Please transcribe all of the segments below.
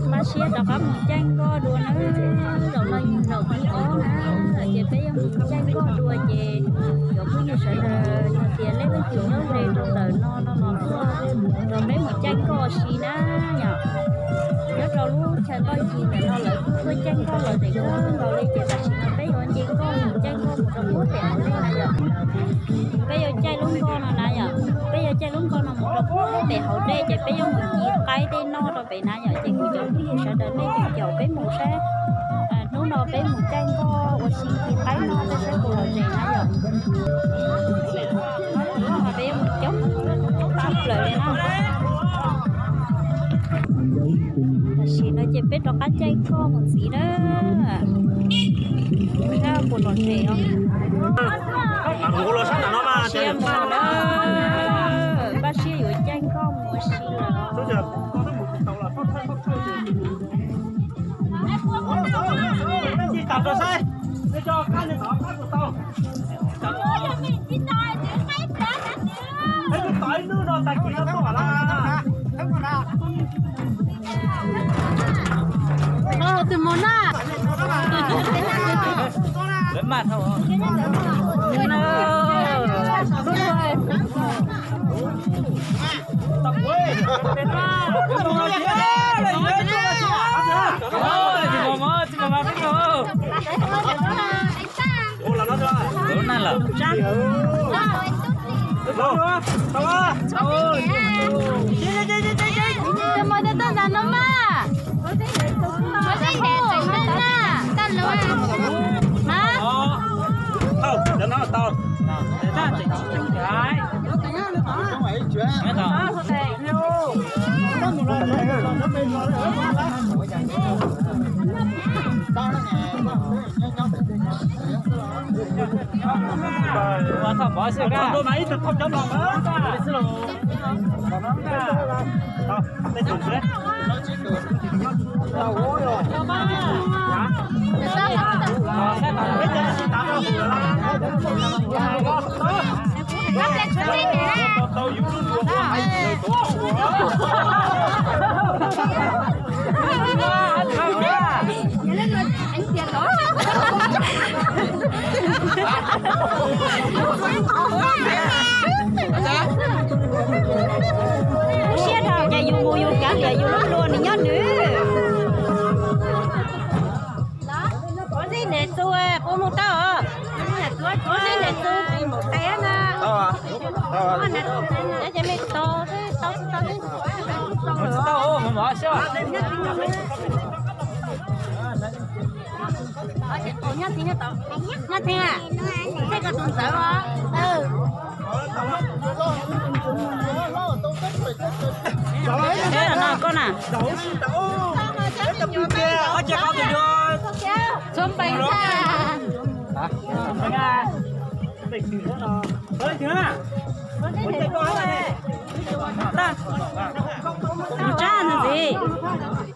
Npaj siab rov qab mus caij nkoj dua na, zaum no yog zaum thib ob na, ces peb yuav mus caij nkoj dua ces cov phooj ywg sawv daws yog tias leej twg nyob ze rau ntawm no no los tuaj nrog peb mus caij nkoj si na yom. Nyob rau lub chaw nkoj yig ntawm no lawv kuj tuaj caij nkoj los zeem kawg nkaus li ces tam sim no peb yuav nce nkoj mus caij nkoj mus rau puag pem hauv dej na yom. Peb yuav caij lub nkoj no na yom, peb yuav caij lub nkoj no mus rau puag pem hauv dej ces peb yuav mus ci qaib tej noj rau pem na yom, ces kuv cov phooj ywg sawv daws nej caum caum peb mus saib. Hnub no peb mus caij nkoj ua si ci qaib noj tej saib puas lom zem na yom. Peb yuav mus coob tshaj plaws li na. Tam sim no ces peb rov qab caij nkoj mus ntxiv na, saib puas lom zem os. Npaj siab mus na, npaj siab yuav caij nkoj mus ua si lawm. Tus mos na. Tus mos tau tau ntawm no mas. Siab dhau ces yus mus yus kav liam yus lub hlua nws nyob nws. Ua txij niam txu, puas mus tau? Ua txij niam txu, mus tes na. Tau, tau. Nyob Theeb, Theeb, Theeb, koj tus ntxawm os. Koj na. Txhob npees. Nws tsab nws txiv.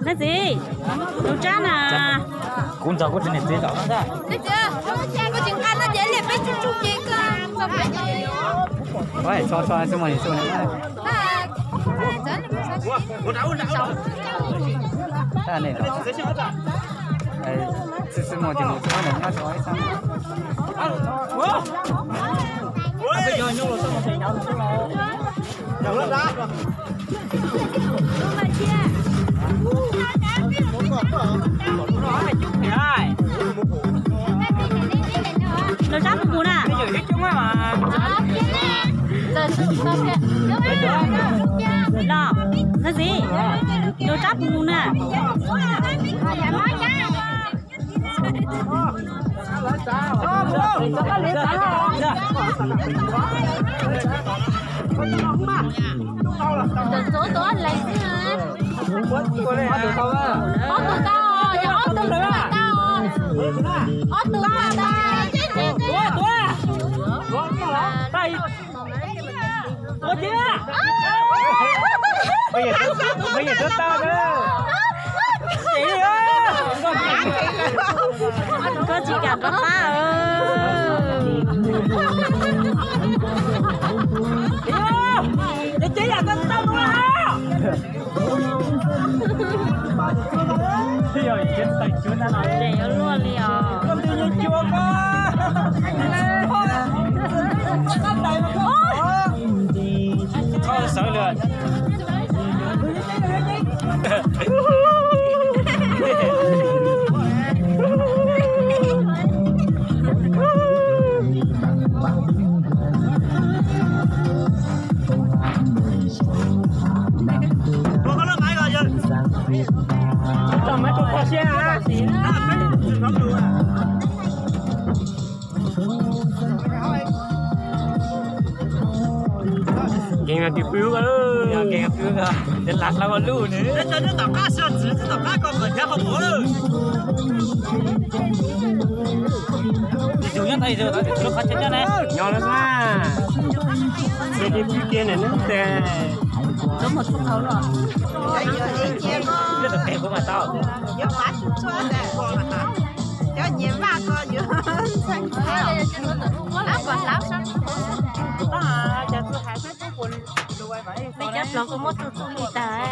Nws txiv, nws tsab na. Kuv nrog kuv txiv niam txiv tom no ntag. Nws tsab puas mus na? Los, nws txiv, nws tsab puas mus na? Ob tug tau, yog ob tug xwb tau. Ob tug tau. Koj tsis kam rov qab. Tseem yuav luaj li os. Txhob sawv li. Nkees mas tis pw, nkees pw, tes lam hla ua luj nws. Tom qab sib txiv tom qab ko kom nyob qhov pov lawm. Tus nyob tas tus lub qhov chaw nyob ne. Nyob lawm mas. Ces tis pw kiag nws nub tes. Tus mus txog thaum los. Tes kuv mas tau. Cov nyiam vaj ko yuav ntxhais hlab kom hlab sab. Peb cov Hmoob kuj muab txuj txuj li tag.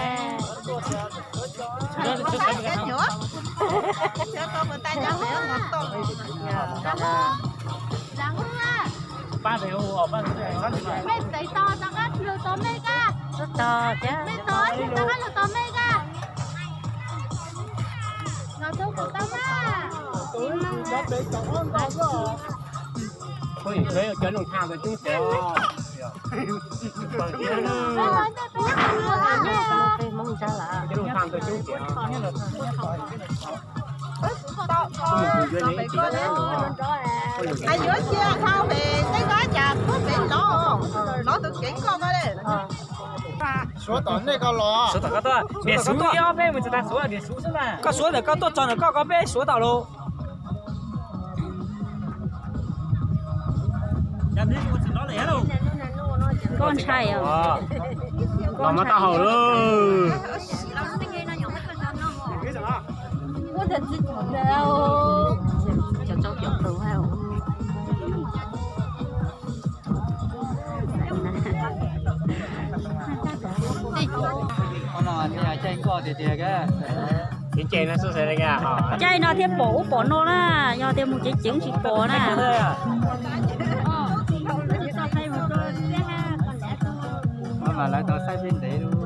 Mej tes tos rov qab lug tos mej kag. Mej tos rov qab lug tos mej kag. Los txug kuv tau mas. Cov noog thaaj tau coob tiag. Cov noog thaaj tau coob tiag. Yuav cia dhau pem tej kab cas puag pem lov, lov tus kev koj ko le. Suav tom nej ko los. Suav tom koj tuaj, niam Suav ib ob peb mus tsis tas Suav, niam Suav xwb na. Koj Suav ntawm koj tuaj txog ntawm koj ko peb Suav tom los. Koj ntshai os. Los mas tau haum lauj. Caij no thiaj pom ub pom no na, yog tias mus ceev ceev tsis pom na. Mas lawv tau saib peb ntev lawm.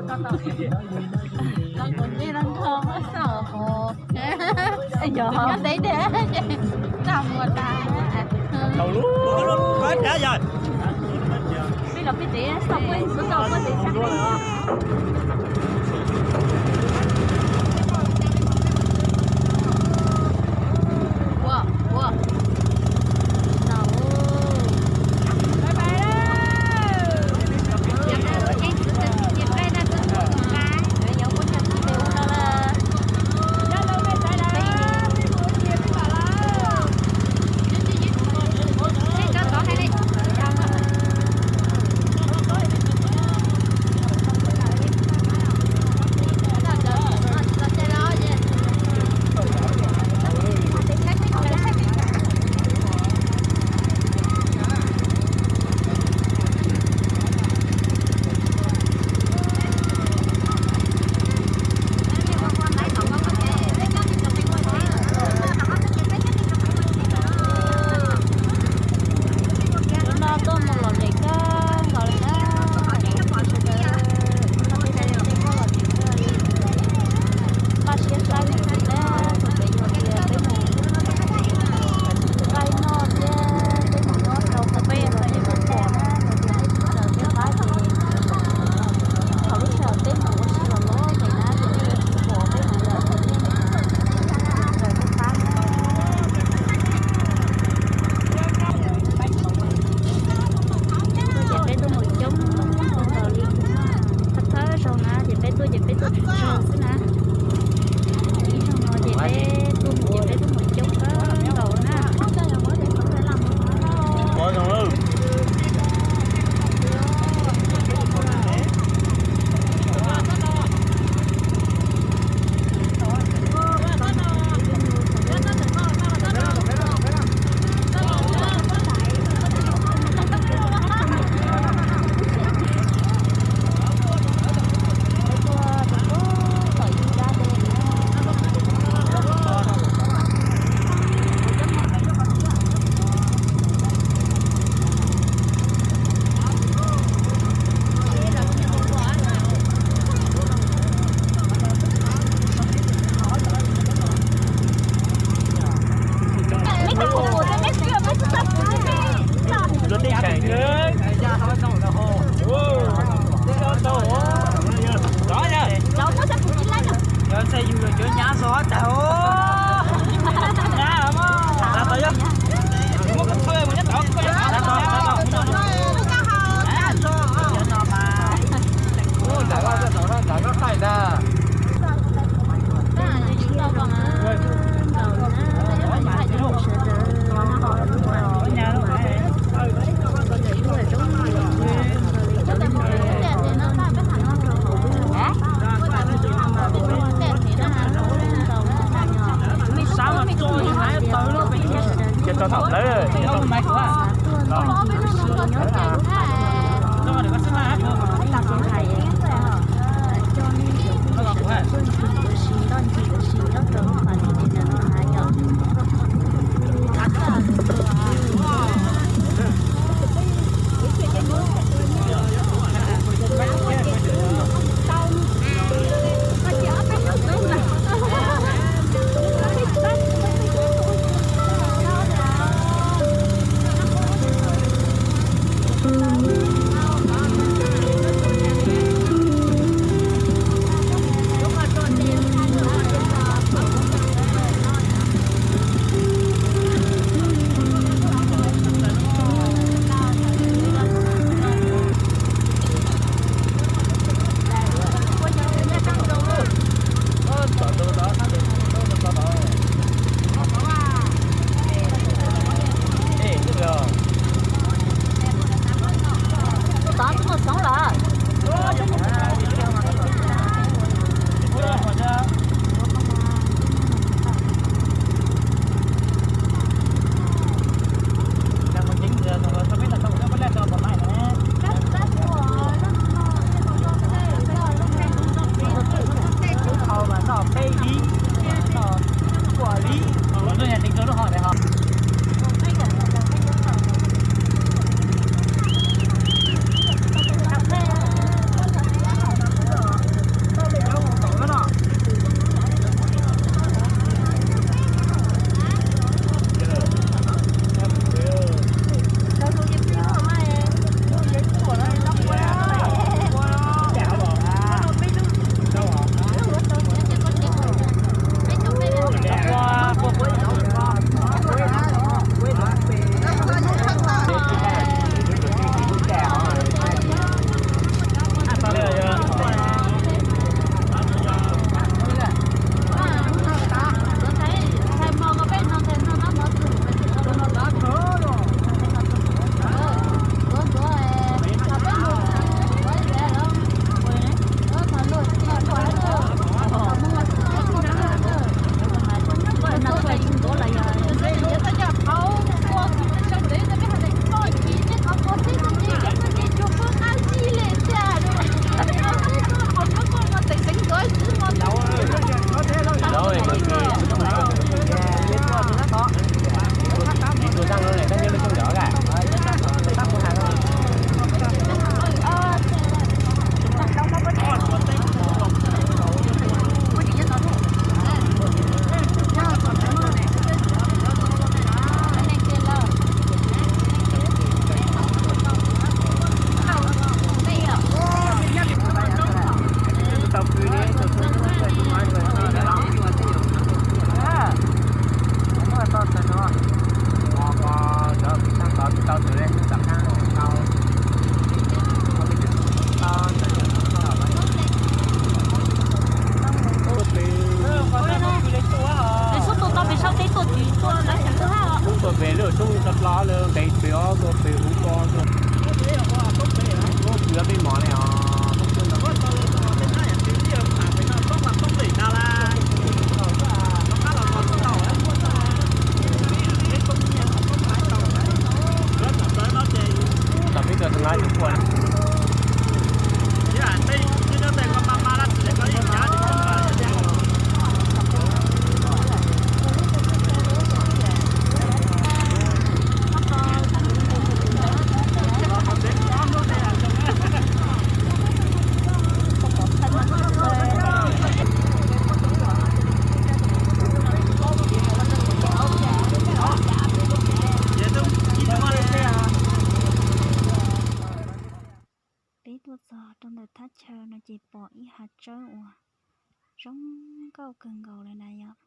nkauj kawg nkaus li na yom.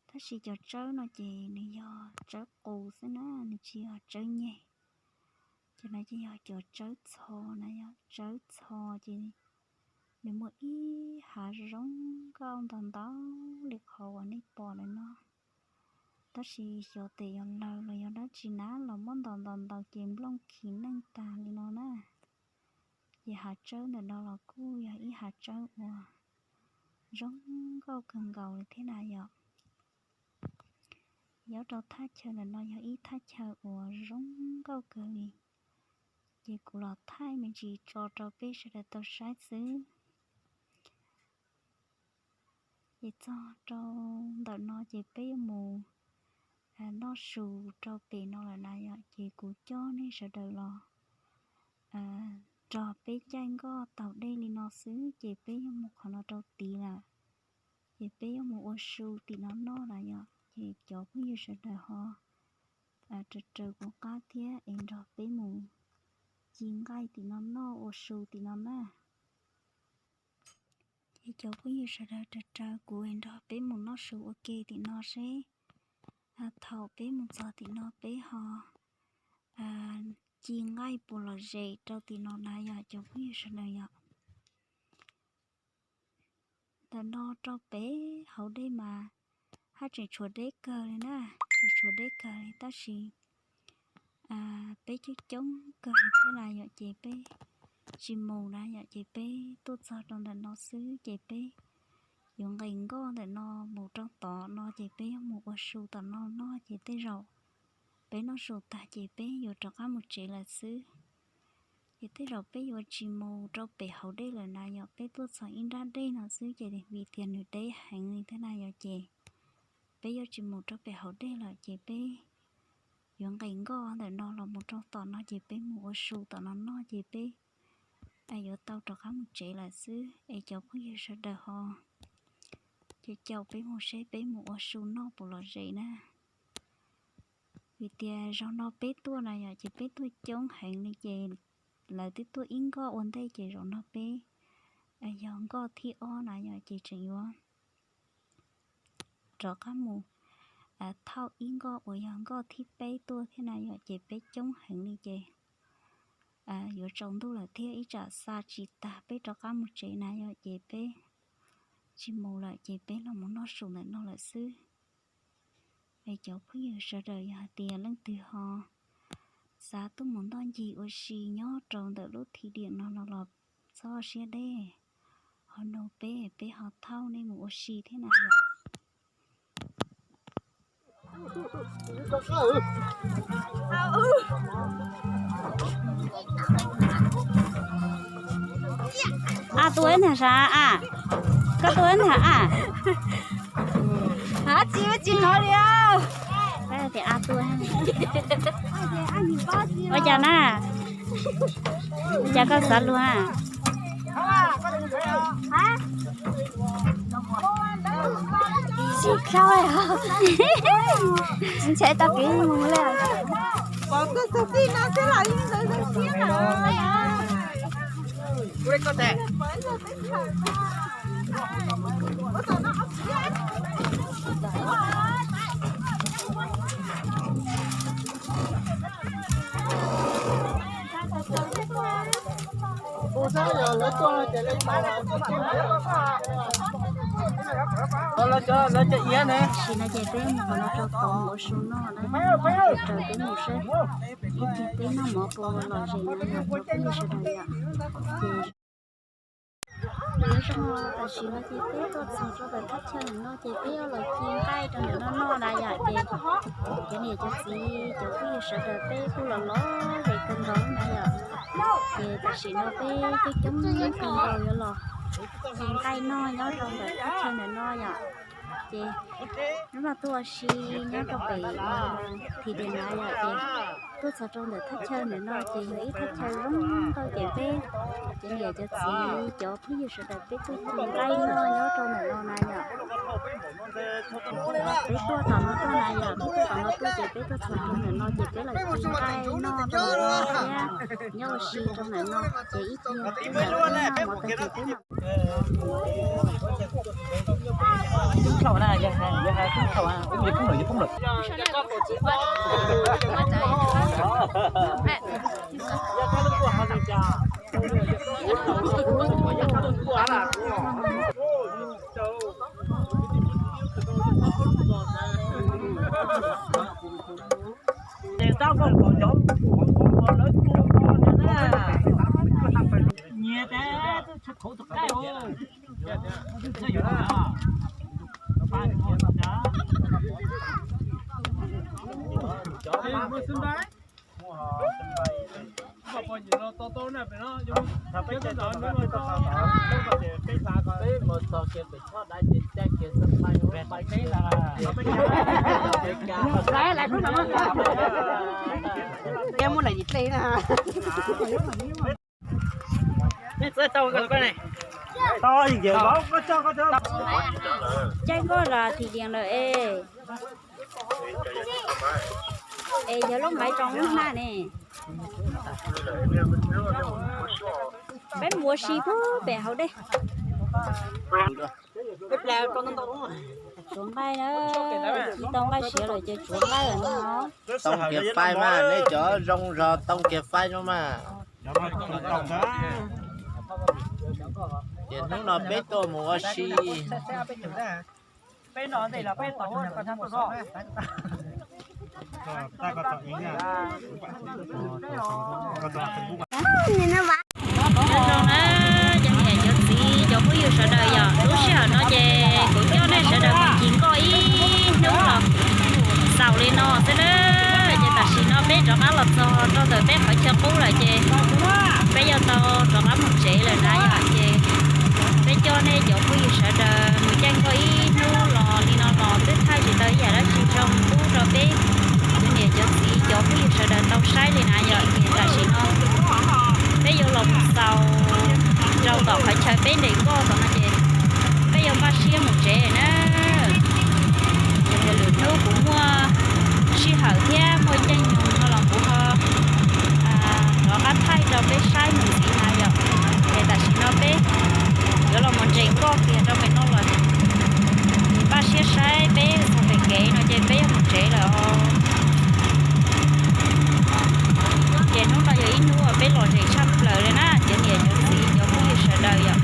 Tab sis cov tsawb no ces nws yog tsawb qus xwb na, nws tsis yog tsawb nyeg. Cov no ces yog cov tsawb txho na yom, tsawb txho ces nws muaj ib hav zoo nkauj ntau ntau li qhov uas nej pom lawm no. Tab sis xyov tes yuav lawg los yog dab tsi na los muab ntaus ntaus ntaus ces nplooj khi neej tag li no na. Ces hav tsawb ntawm no los kuj yog ib hav tsawb uas zoo nkauj kawg nkaus li thiab na yom. Nyob rau thaj chaw ntawm no yog ib thaj chaw uas zoo nkauj kawg li. Ces kuv los thaij me ntsis tso rau peb sawv daws tau saib xwb. Ces txog rau ntawm no ces peb yuav mus noj su rau pem no lawm na yom, ces kuv coj nej sawv daws los nrog peb caij nkoj taug dej li no xwb, ces peb yuav mus qhov no rau tid lawm. Ces peb yuav mus ua su tim no noj na yom, ces cov phooj ywg sawv daws ho raws raws kuv qab thiab es nrog peb mus ci nqaij tim no noj ua su tim no na. Ces cov phooj ywg sawv daws raws raws kuv es nrog peb mus noj su ua ke tim no seb thaum peb mus txog tim no peb ho ci nqaij puas lom zem rau tim no na yom cov phooj ywg sawv daws yom. Ntawm no rau pem hauv dej mas haj tseem tshuav deb kawg li na, tseem tshuav deb kawg li tab sis peb coob coob kawg thiab na yom, ces peb tsis mus na yom, ces peb tuaj txog rau ntawm no xwb ces peb yuav nqis nkoj ntawm no mus rau tom no ces peb yuav mus ua su tom no noj ces tej zaum peb noj su tag ces peb yuav rov qab mus tsev lawm xwb. Ces tej zaum peb yuav tsis mus rau pem hauv dej lawm na yom, peb tuaj txog ib nrab dej no xwb ces vim tias nws deb heev li thiab na yom, ces peb yuav tsis mus rau pem hauv dej lawm ces peb yuav nqis nkoj ntawm no los mus rau tom no ces peb mus ua su tom no noj ces peb yuav tau rov qab mus tsev lawm xwb es cov phooj ywg sawv daws ho caum caum peb mus seb peb mus ua su noj puas lom zem na. Vim tias zaum no peb tuaj na yom, ces peb tuaj coob heev li ces lawv twb tuaj ib nkoj ua ntej ces zaum no peb yog nkoj thib ob na yom, ces tseem yuav rov qab mus thauj ib nkoj uas yog nkoj thib peb tuaj thiab na yom, ces peb coob heev li ces yuav tsaus ntuj lawm thiab ib tsam xa tsis tag peb rov qab mus tsev na yom, ces peb tsis mus lawm ces peb los mus noj su ntawm no lawm xwb. Es cov phooj ywg sawv daws yog hais tias leej twg ho xav tuaj mus ntoj ncig ua si nyob rau ntawm lub thim diam no no los txhob siab deb, ho nug peb, peb ho thauj nej mus ua si thiab na yom. A tua ib ntag sav a, koj tua ib ntag a. Tsis ua tsis hnov li. Tias a tua. Ua cas na? Ua cas koj xav luag a? Tsis tau, tsis ntshai tau kev mus li. Tam sim no ces peb mus qhov no rau tod ua su noj na, raws peb mus seb ib chim peb noj mov puas lom zem na yom cov phooj ywg sawv daws yom. Ces nyob zoo, tam sim no ces peb tuaj txog rau ntawm thaj chaw ntawm no ces peb yuav los ci nqaij rau ntawm no noj na yom, ces cov niam cov txiv cov phooj ywg sawv daws peb kuj los lom zem kawg nkaus na yom. Ces tam sim no peb coob coob kawg nkaus yuav los ci nqaij noj nyob rau ntawm thaj chaw ntawm no yom. Ces nyob no tuaj ua si nyob rau pem thim diam na yom, ces tuaj txog rau ntawm thaj chaw ntawm no ces yog ib thaj chaw zoo nkauj ces peb cov niam cov txiv cov phooj ywg sawv daws peb tuaj ci nqaij noj nyob rau ntawm no na yom. Peb tuaj tom no tuaj na yom, peb tuaj tom no tuaj ces peb tuaj txog rau ntawm no ces peb los ci nqaij noj rau ntawm no thiab nyob ua si rau ntawm no ces ib chim peb mam li noj mov tag ces peb mam Caij nkoj los tis dias lawm es. Es yog lub maiv rau lub hnab ne. Peb mus ua si puag pem hauv dej. Tsuav nqaij na, tsis tau nqaij siav lawm ces tsuav nqaij lawm no. Too kiag faib mas, nej cov zoo zog too kiag faib no mas. Ces hnub no peb tuaj mus ua si. Nyob zoo na, cov niam cov txiv cov phooj ywg sawv daws, yog lub sij hawm no ces kuv coj nej sawv daws mus cig nkoj ib hnub los xaus li no xwb na. Ces tam sim no peb rov qab los txog rau ntawm peb qhov chaw qub lawm ces peb yuav tau rov qab mus tsev lawm na yom. Ces peb coj nej cov phooj ywg sawv daws mus caij nkoj ib hnub los li no los twb thaij tsis tau ib yam dab tsi zoo pub rau peb cov niam cov txiv cov phooj ywg sawv daws tau saib li na yom. Ces tam sim no peb yuav los mus xaus rau tom qhov chaw peb nres nkoj tom no ces peb yuav npaj siab mus tsev na. Ces lwm hnub kuv muaj sij hawm thiab muaj caij nyoog no los kuv ho rov qab thaij rau peb saib mus ntxiv na yom. Ces tam sim no peb yuav los mus nres nkoj kiag rau pem no lawm. Ces npaj siab saib peb txog pem kev no ces peb yuav mus tsev lawm os. Ces hnub no yog ib hnub uas peb lom zem tshaj plaws li na cov niam cov txiv cov phooj ywg sawv daws yom.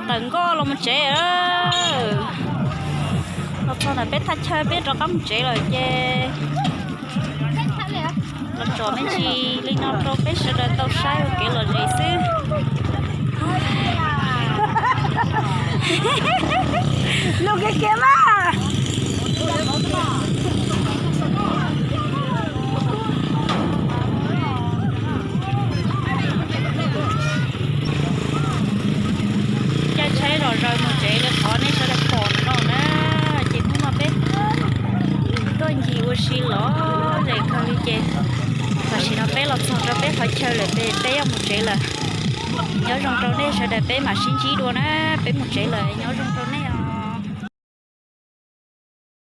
Tawm nkoj los mus tsev. Los txog ntawm peb thaj chaw peb rov qab mus tsev lawm ces los tsom me ntsis li no rau peb sawv daws tau saib ua kev lom zem xwb. Lus kiag kiag mas. Caij tsheb zom zaws mus tsev li qhov nej sawv daws pom no na. Ces hnub no peb tuaj ncig ua si los zem kawg li ces tam sim no peb los txog rau peb qhov chaw lawm ces peb yuav mus tsev lawm. Nyob zoo rau nej sawv daws, peb mam sib ntsib dua na, peb mus tsev lawm, nyob zoo rau